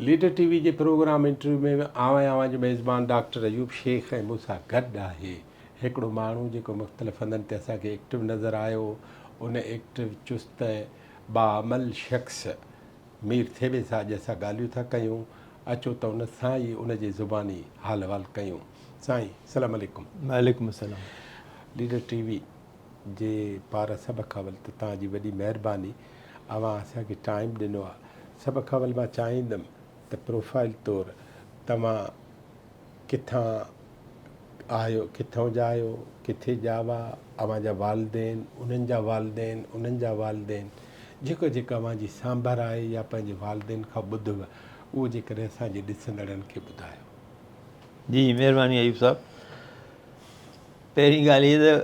Leader ٽي V جي programme interview ۾ آئون آهيان اوهان جو ميزبان ڊاڪٽر ايوب شيخ ۽ مون سان گڏ آهي هڪڙو ماڻهو جيڪو مختلف هنڌن تي اسان کي ايڪٽو نظر آيو ان ايڪٽو چست ۽ باعمل شخص مير ٿيٻي سان اڄ اسان ڳالهيون ٿا ڪيون اچو ته ان سان ئي ان جي زباني حال احوال ڪيون سائين السلام عليڪم. وعليڪم السلام. ليڊر ٽي وي جي پاران سڀ کان اول ته توهان جي وڏي مهرباني اوهان اسان کي ٽائيم ڏنو آ سڀ کان اول مان چاهيندم ته پروفائيل طور توهان ڪٿان آهيو ڪٿان جا آهيو ڪٿي ڄاوا اوهان جا والدين انهن جا والدين انهن جا والدين جيڪو جيڪو اوهان جي سانڀر آهي يا پنهنجي والدين کان ٻڌو اهو جيڪڏهن اسان جي ڏسندڙن کي ٻڌايو. جي مهرباني ايوب صاحب پهرين ڳالهه هي ته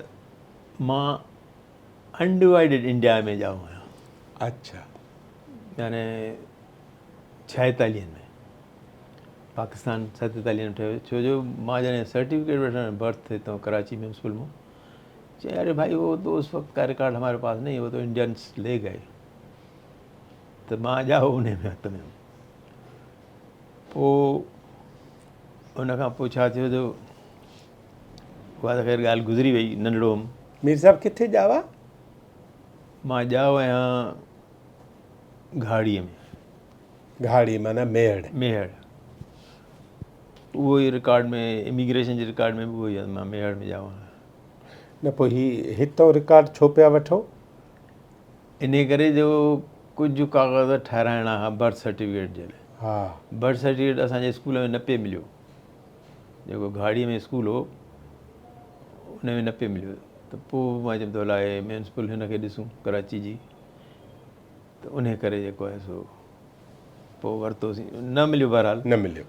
مان انڊيوائيڊڊ انڊيا ۾ ڄائو آهيان. اڇا. يعني ڇائيتاليهن ۾ پاڪستان ستيتاليهن ۾ ٺهيو ڇو جو مان جڏهن سرٽيفڪيٽ وٺڻ برٿ هتان ڪراچي ميونسپل مان چيائين اري ڀائي هو تو اس وقت کا رڪارڊ هماري پاس نہیں هو تو انڊينس لي گئي ته مان ڄائو ان ۾ هٿ ۾ پوء ان کان پوء ڇا ٿيو جو اها ته خير ڳالهه گذري وئي ننڍڙو هوم. مير صاحب ڪٿي ڄاوا؟ مان ڄائو آهيان گهاڙيء ۾. گهاڙي معنيٰ ميهڙ. ميهڙ. اهو ئي رڪارڊ ۾ اميگريشن جي رڪارڊ ۾ به اهو ئي آهي مان ميهڙ ۾ ڄائو آهيان. نه پوء هي هتئون رڪارڊ ڇو پيا وٺو؟ انهيء ڪري جو ڪجهه ڪاغذ ٺهرائڻا ها برٿ سرٽيفڪيٽ جي لاء. ها. برٿ سرٽيفڪيٽ اسان جي اسڪول ۾ نه پئي مليو. جيڪو گهاڙيء ۾ اسڪول هو ان ۾ نه پئي مليو ته پوء مان چيم ته الائي ميونسپل هن کي ڏسون ڪراچي جي ته ان ڪري جيڪو آهي سو پوء ورتوسين نه مليو بهرحال نه مليو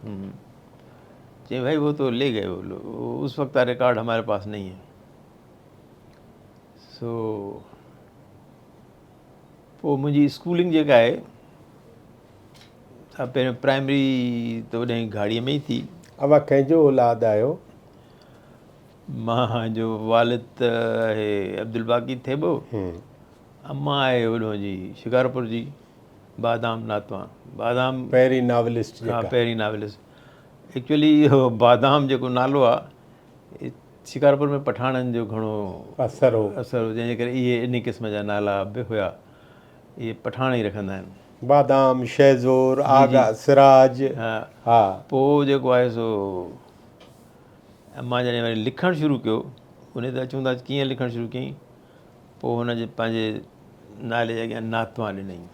چيائين ڀائي وہ تو لي گئي وہ اس وقت کا رڪارڊ هماري پاس نہیں ہے سو پوء منهنجي اسڪولنگ جيڪا آهي سا پهريون پرائمري ته اوڏانهن گهاڙيء ۾ ئي ٿي. اوهان ڪنهن جو اولاد آهيو؟ مان جو والد ته آهي عبدالباقي ٿيٻو، امان آهي اوڏانهن جي شڪارپور جي بادام ناتوان. بادام پهرين ناولسٽ جيڪا. ها پهرين ناولسٽ. ايڪچوئلي اهو بادام جيڪو نالو آهي شڪارپور ۾ پٺاڻن جو گهڻو اثر هو. اثر هو جنهن جي ڪري اهي انهي قسم جا نالا به هيا. اهي پٺاڻ ئي رکندا آهن. بادام، شهزور، آغا، سراج، ها. پوء جيڪو آهي سو مان جڏهن وري لکڻ شروع ڪيو انهي تي اچون ٿا ڪيئن لکڻ شروع ڪيائين پوء هن جي پنهنجي نالي جي اڳيان ناتوان ڏنائين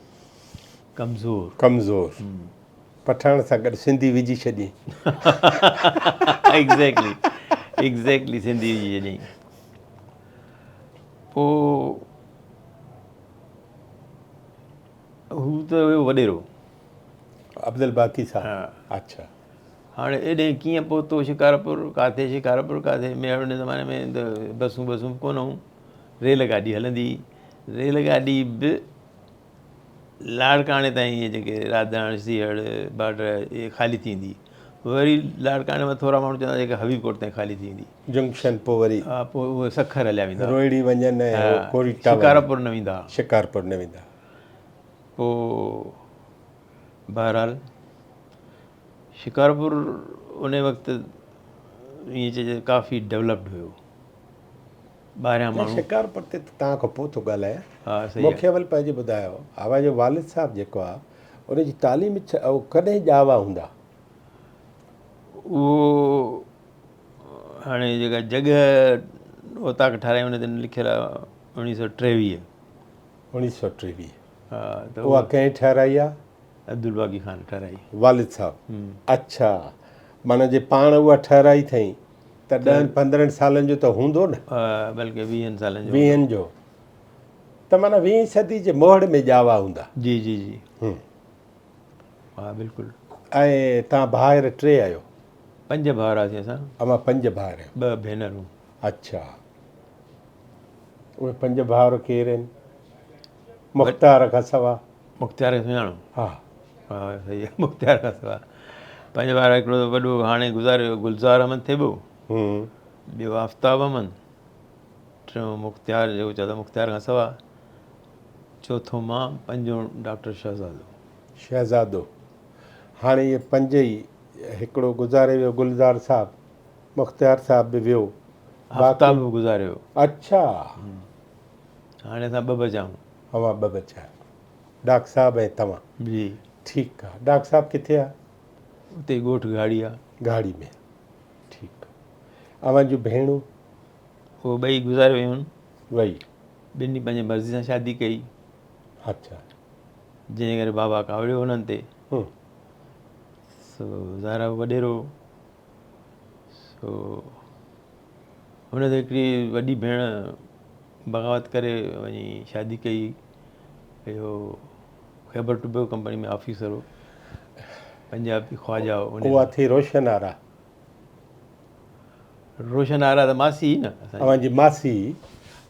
ڪمزور. ڪمزور پٺاڻ سان گڏ سنڌي وجهي ڇڏيائين. ايگزيڪٽلي ايگزيڪٽلي سنڌي وجهي ڇڏيائين پوء هو ته هيو وڏيرو. عبدالباقي صاحب اڇا. هاڻي ايڏي ڪيئن پهتو شڪارپور ڪاٿي شڪارپور ڪاٿي ميهڙ ان زماني ۾ ته بسون بسون به ڪونه هيون ريل گاڏي هلندي هئي ريل گاڏي به لاڙڪاڻي تائين اهي جيڪي راڌاڻ سيهڙ بارڊر اهي خالي ٿيندي وري لاڙڪاڻي مان ٿورا ماڻهو چوندا جيڪا حبيب ڪوٽ تائين خالي ٿيندي جنڪشن پوء وري ها پوء اهي سکر هليا ويندا روهڙي وڃن ۽ ڪوريٽا شڪارپور نه ويندا شڪارپور نه ويندا پوء بهرحال شڪارپور ان وقت ائين چئجي ڪافي ڊولپڊ هيو ٻاهريان ماڻهو شڪارپور تي ته توهان کان پوء ٿو ڳالهايان ها صحيح مون کي اول پنهنجي ٻڌايو اوهان جو والد صاحب جيڪو آهي ان جي تعليم ڪڏهن ڄاوا هوندا اهو هاڻي جيڪا جڳهه اوطاق ٺاهرائي ان تي لکيل آهي اوڻيهه سؤ ٽيويهه. اوڻيهه سؤ ٽيويهه ها ته اها ڪنهن ٺهرائي آهي؟ عبدالباقي خان ٺهرائي. والد صاحب اڇا معنيٰ جي پاڻ اها ٺهرائي اٿئي ته ڏهن پندرهن سالن جو ته هوندو نه؟ ها بلڪه ويهن سالن جو. ويهن جو ته معنيٰ ويهين صدي جي موهڙ ۾ ڄاوا هوندا. جي جي جي ها بلڪل. ۽ توهان ڀائر ٽي آهيو؟ پنج ڀائر هئاسين اسان. اوهان پنج ڀائر آهيو. ٻه ڀينرون. اڇا اهي پنج ڀائر ڪير آهن؟ مختيار کان سوا. مختيار کي سڃاڻو؟ ها. ها صحيح آهي مختيار کان سوا پنج ڀائر هڪڙو ته وڏو هاڻي گذاري ويو گلزار احمد ٿيٻو، ٻيو آفتاب احمد، ٽيون مختيار جيڪو چئو ٿا مختيار کان سوا، چوٿون مان، پنجون ڊاڪٽر شهزادو. شهزادو. هاڻي اهي پنج ئي هڪڙو گذاري ويو گلزار صاحب، مختيار صاحب به ويو. آفتاب به گذاري ويو. اڇا. هاڻي اسان ٻه بچا آهيون. اوهان ٻه بچا آهيو. ڊاڪٽر صاحب ۽ توهان. جي. ٺيڪ آ. ڊاڪٽر صاحب ڪٿي آ؟ اتي ئي ڳوٺ گهاڙي آ. گهاڙي ۾. ٺيڪ آ. اوهان جون ڀيڻون؟ اهي ٻئي گذاري ويون آهن. وئي. ٻنهي پنهنجي مرضي سان شادي ڪئي. اڇا. جنهن جي ڪري بابا ڪاوڙيو هنن تي. سو ظاهر آهي وڏيرو سو هن تي هڪڙي وڏي ڀيڻ بغاوت ڪري وڃي شادي ڪئي. اهو خيبر ٽوبيڪو ڪمپني ۾ آفيسر هو. پنجابي خواجا هو. اها ٿي روشن آرا. روشن آرا ته ماسي هئي نه اسان جي. اوهان جي ماسي هئي.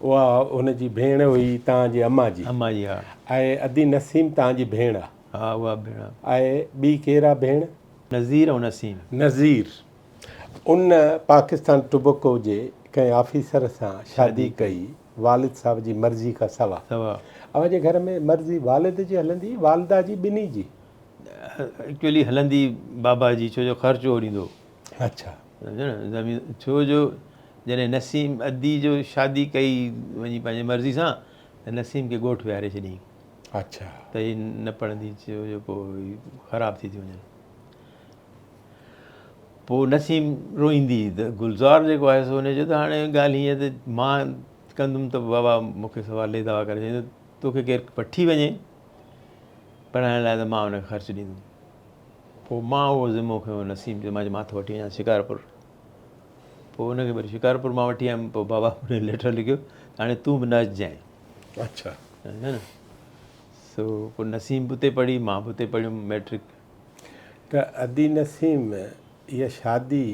اها هن جي ڀيڻ هئي توهان جي امان جي. امان جي ها. ۽ ادي نسيم توهان جي ڀيڻ آ. ها اها ڀيڻ آ. ۽ ٻي ڪير آ ڀيڻ؟ نذير ۽ نسيم. نذير ان پاڪستان ٽوبڪو جي ڪنهن آفيسر سان شادي ڪئي والد صاحب جي مرضي کان سوا. سوا. اوهان جي گهر ۾ مرضي والد جي هلندي هئي والده جي ٻنهي جي؟ ايڪچوئلي هلندي بابا جي ڇو جو خرچ اهو ڏيندو هو. اڇا. سمجهيو نه زمين ڇو جو جڏهن نسيم ادي جو شادي ڪئي وڃي پنهنجي مرضي سان ته نسيم کي ڳوٺ ويهاري ڇڏيائين. اڇا. ته هي نه پڙهندي ڇو جو پوء هي خراب ٿي ٿي وڃن. پوء نسيم روئيندي هئي ته گلزار جيڪو آهي سو ان چيو ته هاڻي ڳالهه هيئن ته مان ڪندم ته بابا مون کي سوا لي دعويٰ ڪري ڇڏيندو توکي ڪير وٺي وڃي پڙهائڻ لاء ته مان ان کي خرچ ڏيندم. پوء مان اهو ذمو کنيو نسيم جو مان چيو مان ٿو وٺي وڃان شڪارپور. پوء ان کي وري شڪارپور مان وٺي آيم پوء بابا مون کي ليٽر لکيو ته هاڻي تون به نه اچجانء. اڇا. سمجهيو نه سو پوء نسيم به اتي پڙهي مان به اتي پڙهيم مئٽرڪ. ته ادي نسيم اها شادي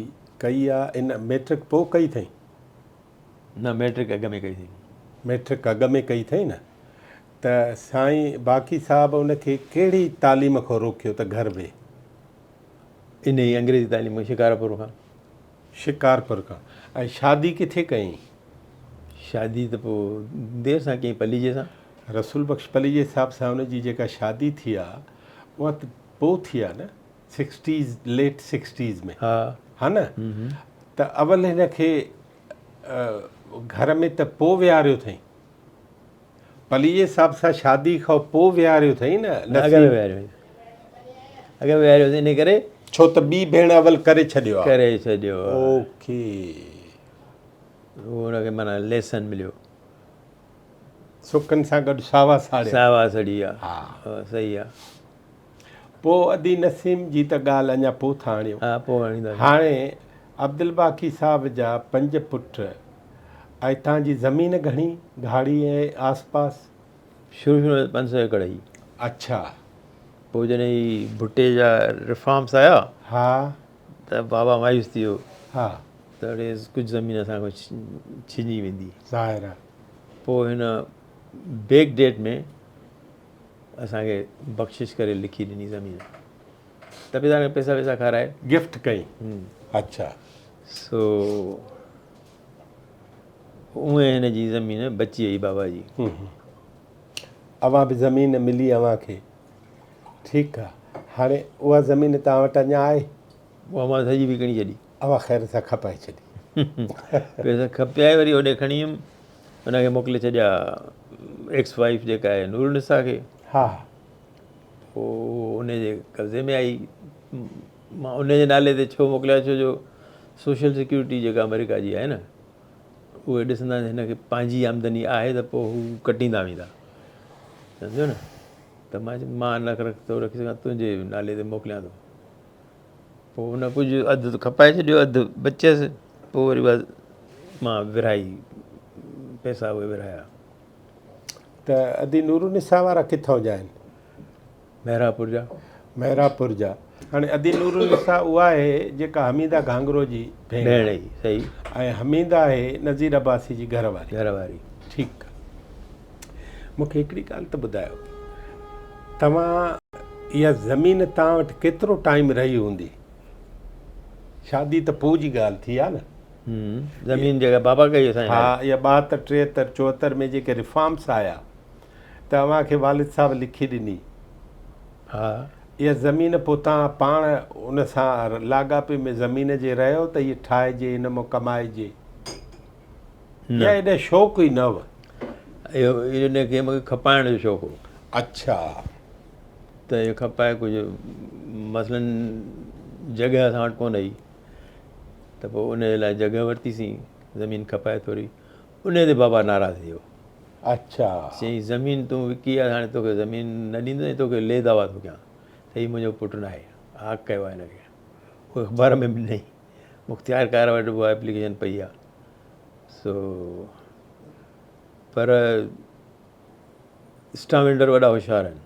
ڪئي آ ان مئٽرڪ پوء ڪئي اٿئي؟ نه مئٽرڪ اڳ ۾ ڪئي اٿئي. مئٽرڪ اڳ ۾ ڪئي اٿئي نه. ته سائين باقي صاحب ان کي ڪهڙي تعليم کان روڪيو ته گهر ويهه؟ انهيء انگريزي تعليم کان شڪارپور کان. شڪارپور کان. ۽ شادي ڪٿي ڪيائين؟ شادي ته پوء دير سان ڪيائين پليجي سان. رسول بخش پليجي صاحب سان ان جي جيڪا شادي ٿي آ اها ته پوء ٿي آ نه سڪسٽيز ليٽ سڪسٽيز ۾. ها. ها نه ته اول هن کي گهر ۾ ته پوء ويهاريو اٿئين. پليجي صاحب سان شادي کان پوء ويهاريو اٿئي نه نه اڳ ۾ ويهاريو اٿئي اڳ ۾ ويهاريو اٿئي انهي ڪري ڇو ته ٻي ڀيڻ اول ڪري ڇڏيو آ ڪري ڇڏيو آ اوڪي اهو ان کي معنيٰ ليسن مليو سڪن سان گڏ ساوا ساڙيا ساوا سڙي ويا ها صحيح آ پوء ادي نسيم جي ته ڳالهه اڃا پوء ٿا آڻيون. ها پوء آڻينداسين. هاڻي عبدالباقي صاحب جا پنج پٽ ۽ تان جي زمين گهڻي گهاڙي ۽ آس پاس؟ شروع شروع ۾ ته 500 ايڪڙ هئي. اڇا. پوء جڏهن هي ڀٽي جا ريفارمس آيا. ها. ته بابا مايوس ٿي ويو. ها. ته اڙي ڪجهه زمين اسان کان ڇڄي ويندي. ظاهر آ. پوء هن بيڪ ڊيٽ ۾ اسان کي بخشش ڪري لکي ڏني زمين تپيدار کي پئسا وئسا کارائي گفٽ ڪئي اڇا سو اونئي هن جي زمين بچي وئي بابا جي اوهان به زمين ملي اوهان کي ٺيڪ آ هاڻي اها زمين توهان وٽ اڃا آهي اها مان سڄي وڪڻي ڇڏي اوهان خير سان کپائي ڇڏي پئسا کپيا وري هوڏي کڻي ويم ان کي موڪلي ڇڏيا ايڪس وائيف جيڪا آهي نور النساء کي ها پوء ان جي قبضي ۾ آئي مان ان جي نالي تي ڇو موڪليا ڇو جو سوشل سيڪيورٽي جيڪا آمريڪا جي آهي نه اهي ڏسندا آهن هن کي پنهنجي آمدني آهي ته پوء هو ڪٽيندا ويندا سمجهو نه ته مان مان نه ٿو رکي سگهان تنهنجي نالي تي موڪليان ٿو پوء ان ڪجهه اڌ کپائي ڇڏيو اڌ بچيس پوء وري بس مان ورهائي پئسا اهي ورهايا. ته ادي نورالنساء وارا ڪٿان جا آهن؟ محرابپور جا. محرابپور جا. هاڻي ادي نورالنساء اها آهي جيڪا حميده گهانگهرو جي ڀيڻ ڀيڻ آهي. صحيح. ۽ حميده آهي نذير عباسي جي گهر واري. گهر واري. ٺيڪ. مون کي هڪڙي ڳالهه ته ٻڌايو توهان اها زمين توهان وٽ ڪيترو ٽائيم رهي هوندي؟ شادي ته پوء جي ڳالهه ٿي آ نه. زمين جيڪا بابا ڪئي اسان جي. ها اها 72 73 74 ۾ جيڪي ريفارمس آيا ته اوهان کي والد صاحب لکي ڏني. ها. اها زمين پوء توهان پاڻ ان سان لاڳاپي ۾ زمين جي رهيو ته هيء ٺاهجي، هن مان ڪمائجي يا ايڏو شوق ئي نه هو؟ اهو ان کي مون کي کپائڻ جو شوق هو. اڇا. ته اهو کپائي ڪجهه مثلاً جڳهه اسان وٽ ڪونه هئي ته پوء ان جي لاء جڳهه ورتيسين، زمين کپائي ٿوري، ان تي بابا ناراض ٿي ويو. اڇا. چيائين زمين تون وڪي آ هاڻي توکي زمين نه ڏيندس ۽ توکي لي دعويٰ ٿو ڪيان ته هي منهنجو پٽ ناهي. هاڪ ڪيو آهي هن کي. اهو اخبار ۾ به ڏنائين. مختيارڪار وٽ به اها ايپليڪيشن پئي آ. سو پر اسٽامپ وينڊر وڏا هوشيار آهن.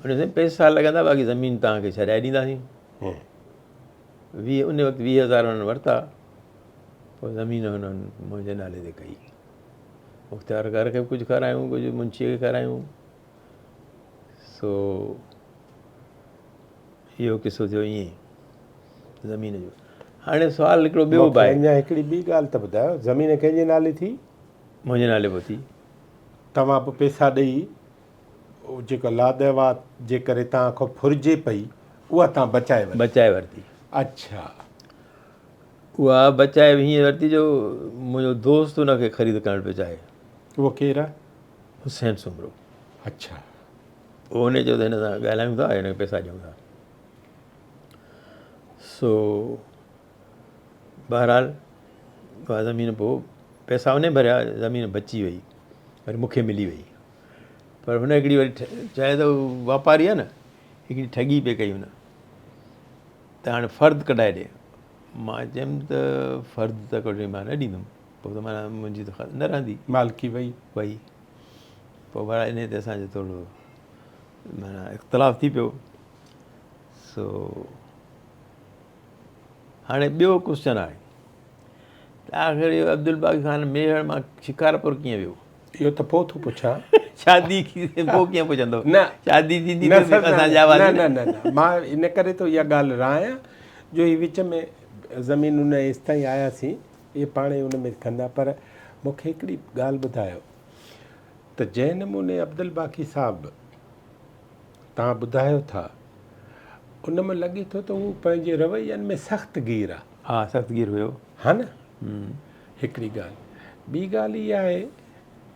ان سائين پئسا لڳندا باقي زمين توهان کي ڇڏائي ڏينداسين. ويهه ان وقت 20000 هنن ورتا پوء زمين هنن منهنجي نالي تي ڪئي. مختيارڪار کي به ڪجهه کارايون ڪجهه منشيء کي کارايون. سو اهو قصو ٿيو ائين زمين جو. هاڻي سوال هڪڙو ٻيو به آهي. مون کي اڃا هڪڙي ٻي ڳالهه ته ٻڌايو، زمين ڪنهن جي نالي ٿي؟ منهنجي نالي پوء ٿي. توهان به پئسا ڏئي جيڪا لادعويٰ جي ڪري توهان کان ڦرجي پئي اها توهان بچائي ورتي. بچائي ورتي. اڇا. اها بچائي به هيئن ورتي جو منهنجو دوست ان کي خريد ڪرڻ پيو چاهي. اهو ڪير آهي؟ حسين سومرو. اڇا. پوء هن چيو ته هن سان ڳالهايون ٿا هن کي پئسا ڏيون ٿا. سو بهرحال اها زمين پوء پئسا انهي ڀريا زمين بچي وئي وري مون کي ملي وئي. پر هن هڪڙي وري چاهي ته واپاري آهي نه هڪڙي ٺڳي پئي ڪئي هن ته هاڻي فرد ڪڍائي ڏي. مان چيم ته فرد ته ڪڍي مان نه ڏيندم پوء ته معنيٰ منهنجي ته نه رهندي. مالڪي وئي. وئي. پوء بهرحال انهي تي اسان جو ٿورو معنيٰ اختلاف ٿي پيو. سو هاڻي ٻيو ڪوشچن آهي ته آخر اهو عبدالباقي خان ميهڙ مان شڪارپور ڪيئن ويو؟ اهو ته پوء ٿو پڇان. شادي پوء ڪيئن پڇندو؟ نه. شادي ٿيندي ته اسان ڄاواسين نه. نه نه نه مان ان ڪري ٿو اها ڳالهه رايان جو هي وچ ۾ زمين ان ايستائين آياسين اهي پاڻ ئي ان ۾ ڪندا پر مون کي هڪڙي ڳالهه ٻڌايو ته جنهن نموني عبدالباقي صاحب توهان ٻڌايو ٿا ان مان لڳي ٿو ته هو پنهنجي روين ۾ سخت گير آ. ها سخت گير هيو. ها نه؟ هڪڙي ڳالهه. ٻي ڳالهه اها آهي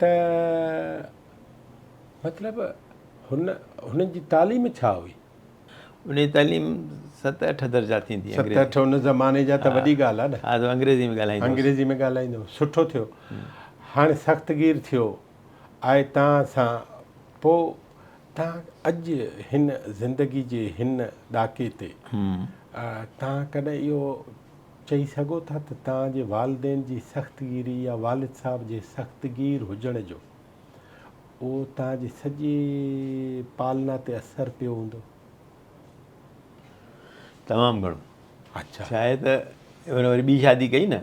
ته مطلب هن هنن جي تعليم ڇا هئي؟ ان جي تعليم ست اٺ درجا ٿيندي. ست اٺ ان زماني جا ته وڏي ڳالهه آهي نه. ها ته انگريزي ۾ ڳالهائيندو هوس. انگريزي ۾ ڳالهائيندو هو. سٺو ٿيو. هاڻي سخت گير ٿيو آهي توهان سان پوء توهان اڄ هن زندگي جي هن ڏاڪي تي توهان ڪڏهن اهو چئي سگهو ٿا ته توهان جي والدين جي سختگيري يا والد صاحب جي سختگير هجڻ جو اهو توهان جي سڄي پالنا تي اثر پيو هوندو؟ تمام گهڻو. اڇا. ڇا آهي ته هن وري ٻي شادي ڪئي نه.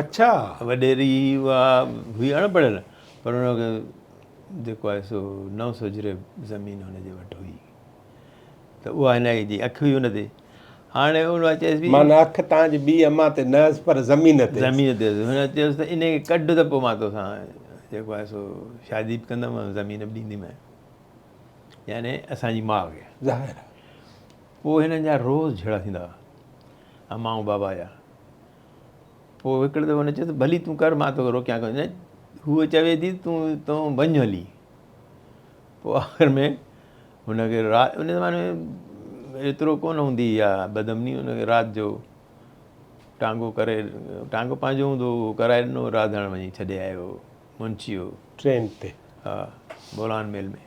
اڇا. وڏيري اها هئي اڻ پڙهيل پر هن کي جيڪو آهي سو 900 جريب زمين هن جي وٽ هئي. ته اها هن جي اک هئي ان تي. هاڻي ان چيس به. معنيٰ اک توهان جي ٻي امان تي نه هيس پر زمين تي هيس. زمين تي هيس. هن چيس ته انهي کي ڪڍ ته پوء مان توسان جيڪو آهي سو شادي به ڪندم ۽ زمين به ڏينديمانء. يعني اسان جي ماء کي. ظاهر آهي. پوء هنن جا روز جهيڙا ٿيندا هئا. امان ۽ بابا جا. پوء هڪڙي دفعي هن چيس ته ڀلي تون ڪر مان توکي روڪيان ڪونه. نه هوء چوي ٿي تون وڃ هلي. پوء آخر ۾ هن کي رات ان زماني ۾ ايترو ڪونه هوندي هئي اها بدامني هن کي رات جو ٽانگو ڪري ٽانگو پنهنجو هوندو هو ڪرائي ڏنو راڌڻ وڃي ڇڏي آيو منشي هو ٽرين تي ها بولان ميل ۾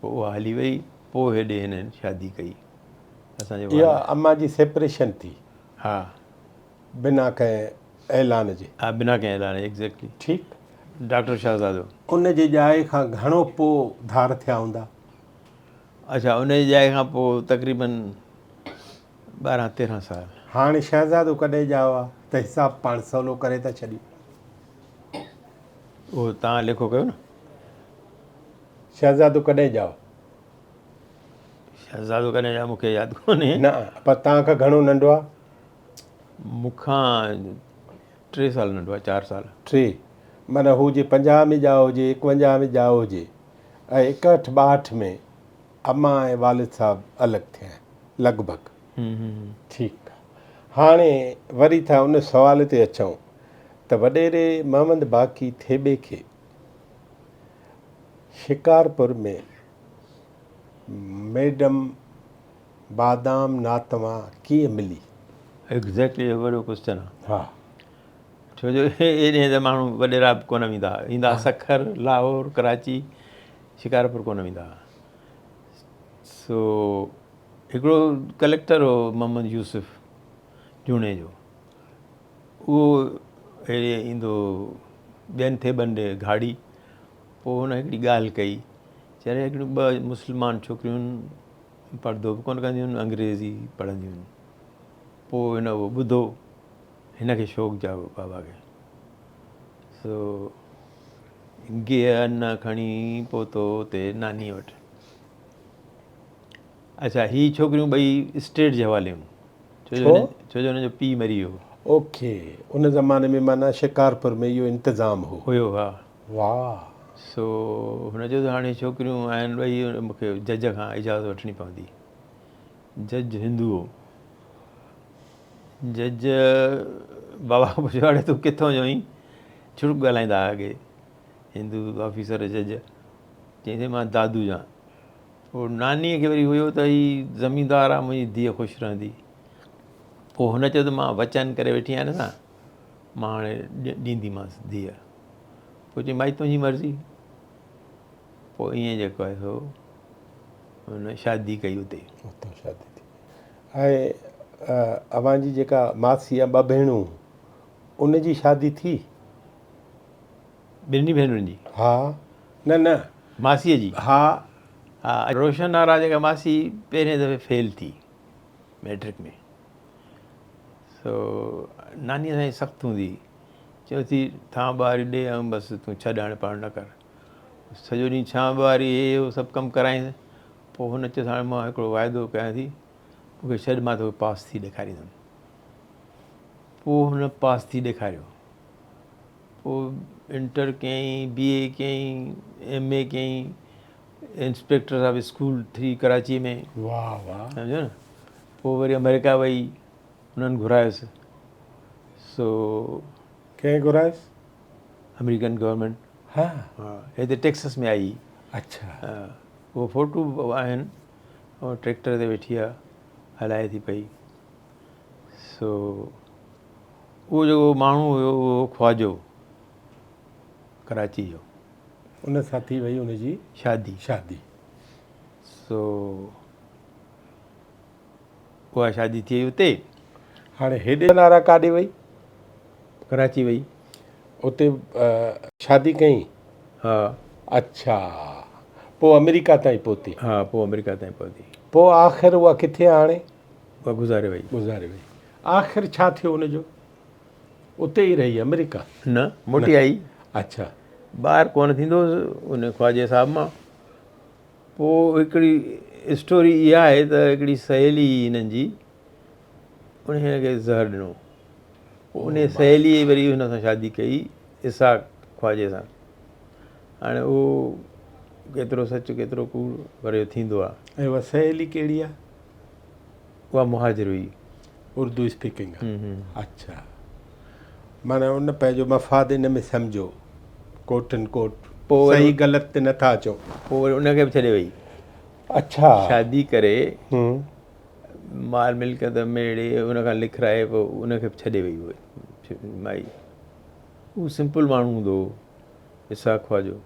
پوء اها هلي وئي پوء هيڏي هنن شادي ڪئي اسان جي اها امان جي سيپريشن ٿي ها بنا ڪنهن اعلان جي. ها بنا ڪنهن اعلان جي ايگزيڪٽلي. ٺيڪ. ڊاڪٽر شاهزادو. ان جي ڄائي کان گهڻو پوء ڌار ٿيا هوندا. اڇا ان جي ڄائي کان پوء تقريبن 12 13 سال. هاڻي شهزادو ڪڏهن ڄائو آ ته حساب پاڻ سولو ڪري ٿا ڇڏيون. اهو توهان ليکو ڪيو نه. شهزادو ڪڏهن ڄائو؟ شهزادو ڪڏهن ڄائو مون کي ياد ڪونهي. نه پر توهان کان گهڻو ننڍو آ؟ مون کان 3 سال ننڍو آهي 4 سال. 3 معنيٰ هو جي 50 ۾ ڄائو هجي 51 ۾ ڄائو هجي ۽ 61 62 ۾ امان ۽ والد صاحب الڳ ٿيا آهن لڳ ڀڳ. ٺيڪ آ. هاڻي وري ٿا ان سوال تي اچون ته وڏيري محمد باقي ٿيٻي کي شڪارپور ۾ ميڊم بادام ناتوان ڪيئن ملي؟ ايگزيڪٽلي اهو وڏو ڪوسچن آ. ها. ڇو جو ايڏي ته ماڻهو وڏيرا به ڪونه ويندا ها. ايندا سکر، لاهور، ڪراچي، شڪارپور ڪونه ويندا ها. سو هڪڙو ڪليڪٽر هو محمد يوسف جوڻيجو اهو هيڏي ايندو هو ٻين ٿيٻن ڏي گهاڙي پوء هن هڪڙي ڳالهه ڪئي چري هڪڙيون ٻه مسلمان ڇوڪريون پردو به ڪونه ڪنديون آهن انگريزي پڙهنديون آهن پوء هن اهو ٻڌو هن کي شوق جاڳو بابا کي سو گيهه نه کڻي پهتو اتي نانيء وٽ. اڇا هي ڇوڪريون ٻئي اسٽيٽ جي حوالي هيون ڇو؟ ڇو جو هن جو پيء مري ويو هو. اوڪي ان زماني ۾ معنيٰ شڪارپور ۾ اهو انتظام هو. هيو ها. واهه. سو هن چيو ته هاڻي ڇوڪريون آهن ٻئي مون کي جج کان اجازت وٺڻي پوندي. جج هندو هو. جج بابا کان پڇيو اڙي تون ڪٿون جو آهين؟ ڇڙڪ ڳالهائيندا هئا اڳي هندو آفيسر جج. چيائين سائين مان دادو جو آهيان. پوء نانيء کي وري هيو ته هي زميندار آهي منهنجي ڌيء خوش رهندي. پوء هن چيو ته مان وچن ڪري ويٺي آهيان هن سان مان هاڻي ڏينديمانس ڌيء. پوء چيائين مائي تنهنجي مرضي. پوء ائين جيڪو آهي سو هن شادي ڪئي اتي. اتان شادي ٿي. ۽ اوهان جي جيڪا ماسي يا ٻه ڀيڻون ان جي شادي ٿي؟ ٻنهي ڀينرن جي؟ ها. نه نه. ماسيء جي؟ ها. ها روشن آرا جيڪا ماسي پهرين دفعي فيل ٿي مئٽرڪ ۾ سو ناني اسان جي سخت هوندي هئي چيو ٿي ٿانء ٻهاري ڏي ۽ بس تون ڇڏ هاڻي پڙهڻ نه ڪر سڄو ڏينهن ڇانء ٻهاري هي هو سڀ ڪم ڪرائينس پوء هن چيس هاڻي مان هڪڙو واعدو ڪيان ٿي مون کي ڇڏ مان توکي پاس ٿي ڏيکاريندم پوء هن پاس ٿي ڏيکاريو پوء انٽر ڪيائين، بي اي ڪيائين، ايم اي ڪيائين، انسپيڪٽر صاحب اسڪول ٿي ڪراچي ۾. واهه واهه. سمجهيو نه پوء وري آمريڪا وئي انهن گهرايس سو. ڪنهن گهرايس؟ American government. ها. ها هتي ٽيڪسس ۾ آئي. اڇا. ها اهو فوٽو به آهن ٽريڪٽر تي ويٺي آ هلائي ٿي پئي سو. اهو جيڪو ماڻهو هيو اهو خواجو ڪراچي جو. ان سان ٿي وئي ان جي شادي. شادي. سو اها شادي ٿي وئي اتي. هاڻي هيڏي نارا ڪاڏي وئي؟ ڪراچي وئي. اتي شادي ڪئين؟ ها. اڇا پوء آمريڪا تائين پهتي. ها پوء آمريڪا تائين پهتي. پوء آخر اها ڪٿي آ هاڻي؟ اها گذاري وئي. گذاري وئي. آخر ڇا ٿيو ان جو؟ اتي ئي رهي آمريڪا؟ نه، موٽي آئي. اڇا. ٻاهر ڪونه ٿيندو هوس ان خواجي صاحب مان. پوء هڪڙي اسٽوري اها آهي ته هڪڙي سهيلي هئي هنن جي، ان هن کي زهر ڏنو. پوء انهيء سهيليء وري هن سان شادي ڪئي اسحاق خواجي سان. هاڻي اهو ڪيترو سچ ڪيترو ڪوڙ پر اهو ٿيندو آهي. ۽ اها سهيلي ڪهڙي آهي؟ اها مهاجر هئي. اردو اسپيڪنگ اڇا معنيٰ ان پنهنجو مفاد ان ۾ سمجهيو ڪوٽ ان ڪوٽ پوء صحيح غلط تي نٿا اچون. پوء وري ان کي به ڇڏي وئي. اڇا. شادي ڪري مال ملڪيت ميڙي ان کان لکرائي پوء ان کي به ڇڏي وئي هوء مائي. هو سمپل ماڻهو هوندو هو اسحاق خواجو.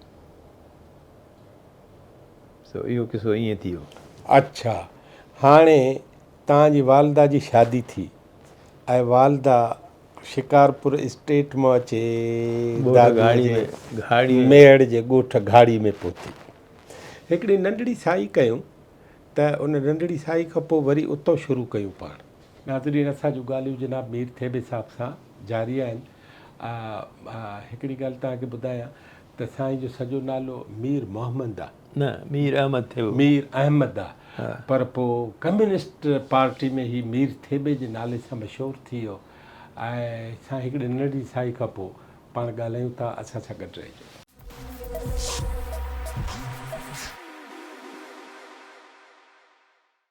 سو اهو قصو ائين ٿي ويو. اڇا هاڻي توهان جي والده جي شادي ٿي ۽ والده شڪارپور اسٽيٽ مان اچي دادوء جي ميهڙ جي ڳوٺ گهاڙي ۾ پهتي. هڪڙي ننڍڙي سائي ڪيون ته ان ننڍڙي سائي کان پوء وري اتان شروع ڪيون پاڻ. ناظرين اسان جون ڳالهيون جناب مير ٿيٻي صاحب سان جاري آهن. هڪڙي ڳالهه توهان کي ٻڌايان ته سائين جو سڄو نالو مير محمد آ. نه مير احمد ٿيٻو. مير احمد آ پر پوء ڪميونسٽ پارٽي ۾ هي مير ٿيٻي جي نالي سان مشهور ٿي ويو ۽ سائين هڪڙي ننڍڙي سائي کان پوء پاڻ ڳالهايون ٿا اسان سان گڏ رهجو.